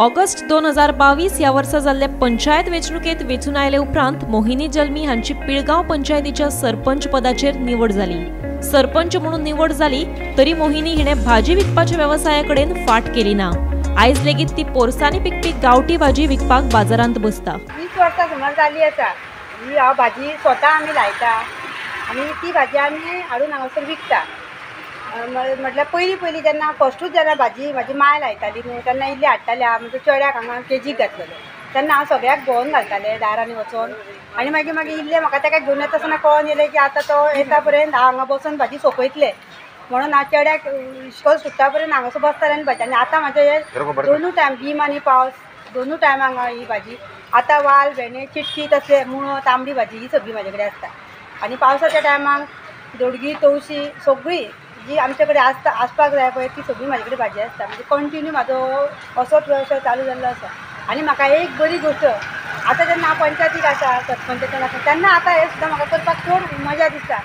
August 2022 ह्या वर्सा जाल्ले पंचायत वेंचणुकेंत वेंचून आयले उपरांत मोहिनी जल्मी हांची पिळगांव पंचायतीच्या सरपंच पदाचेर निवड जाली. सरपंच म्हणून निवड जाली तरी मोहिनी हिणें भाजी विकपाच्या वेवसाया कडेन फाट केली ना. आयज लेगीत ती पोरसांनी पिकपी गांवठी भाजी विकपाक बाजारांत बसता. 20 वर्सां सुमार जाली आसा ही हांव भाजी स्वता आमी लायता आनी ती भाजी आमी हाडून हांगासर विकता. म्हटल्यार पयलीं पयलीं जेन्ना फस्टूच जेन्ना भाजी म्हाजी माय लायताली न्हू तेन्ना इल्ली हाडटाली हांव म्हणजे चेड्याक हांगा केजीक घातलेलो तेन्ना हांव सगळ्याक भोंवन घालतालें दारांनी वचोन आनी मागीर मागीर इल्लें म्हाका तेका घेवन येता आसतना कळोन येयलें की आतां तो येता पर्यंत हांव हांगा बसून भाजी सोंपयतलें म्हणून हांव चेड्याक इश्कोल सुट्टा पर्यंत हांगासर बसतालें आनी भाजी. आनी आतां म्हाजें हे दोनूय टायम गीम आनी पावस दोनूय टायम हांगा ही भाजी आतां वाल भेंडे चिटकी तसले मुळो तांबडी भाजी ही सगळी म्हाजे कडेन आसता. आनी पावसाच्या टायमाक दोडगी तवशी सगळी जी आमचे कडेन आसता आसपाक जाय पळय ती सगळी म्हाजे कडेन भाजी आसता. म्हणजे कंटिन्यू म्हाजो असोच वेवसाय चालू जाल्लो आसा. आनी म्हाका एक बरी गोश्ट आतां जेन्ना हांव पंचायतीक आसा सरपंचान आसा तेन्ना आतां हें सुद्दां म्हाका करपाक चड मजा दिसता.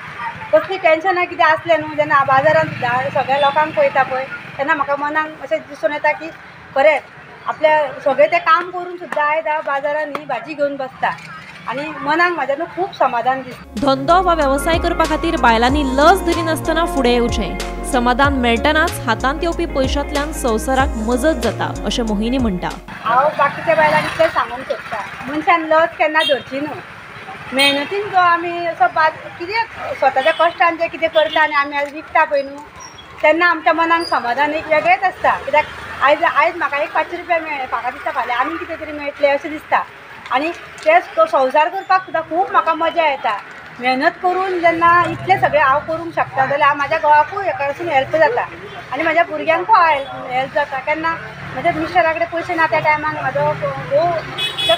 कसली टेंशनां कितें आसलें न्हू जेन्ना हांव बाजारान सुद्दां सगळ्या लोकांक पळयता पळय तेन्ना म्हाका मनाक अशें दिसून येता की खरेंच आपल्या सगळें तें काम करून सुद्दां आयज हांव बाजारान ही भाजी घेवन बसता आनी मनाक म्हाज्या न्हू खूब समाधान दिसता. धंदो वा वेवसाय करपा खातीर बायलांनी लज धरिनासतना फुडें येवचें. समाधान मेळटनाच हातांत येवपी पयशांतल्यान संवसाराक मजत जाता अशें मोहिनी म्हणटा. हांव बाकीच्या बायलांक इतलें सांगूंक सोदता मनशान लज केन्ना धरची न्हू. मेहनतीन जो आमी असो कितें स्वताच्या कश्टान जें कितें करता आनी आमी आयज विकता पळय न्हू तेन्ना आमच्या मनाक समाधान एक वेगळेंच आसता. कित्याक आयज आयज म्हाका एक 500 रुपया मेळ्ळे म्हाका दिसता फाल्यां आनी कितें तरी मेळटलें अशें दिसता. आनी ते तो संवसार करपाक सुद्दां खूब म्हाका मजा येता. मेहनत करून जेन्ना इतलें सगळें हांव करूंक शकता जाल्यार हांव म्हाज्या घोवाकूय हेका वचून हेल्प जाता आनी म्हाज्या भुरग्यांकूय हेल्प जाता. केन्ना म्हज्या मिस्टरा कडेन पयशे ना त्या टायमाक म्हाजो घोव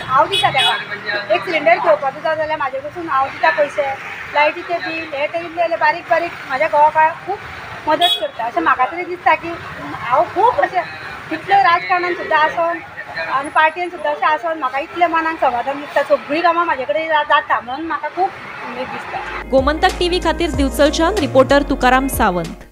हांव दिता तेका एक सिलिंडर घेवपाचो जाय जाल्यार म्हाजे कडसून हांव दिता पयशे, लायटीचें बील हें तें इल्लें इल्लें बारीक बारीक म्हाज्या घोवाक खूब मदत करता. अशें म्हाका तरी दिसता की हांव खूब अशें तितलें राजकारणान सुद्दां आसोन आनी पार्टीन सुद्दां अशें आसोन म्हाका इतलें मनाक समाधान दिसता. सगळीं कामां म्हाजे कडेन जाता म्हणून म्हाका खूब उमेद दिसता. गोमंतक टीव्ही खातीर दिवचलच्यान रिपोर्टर तुकाराम सावंत.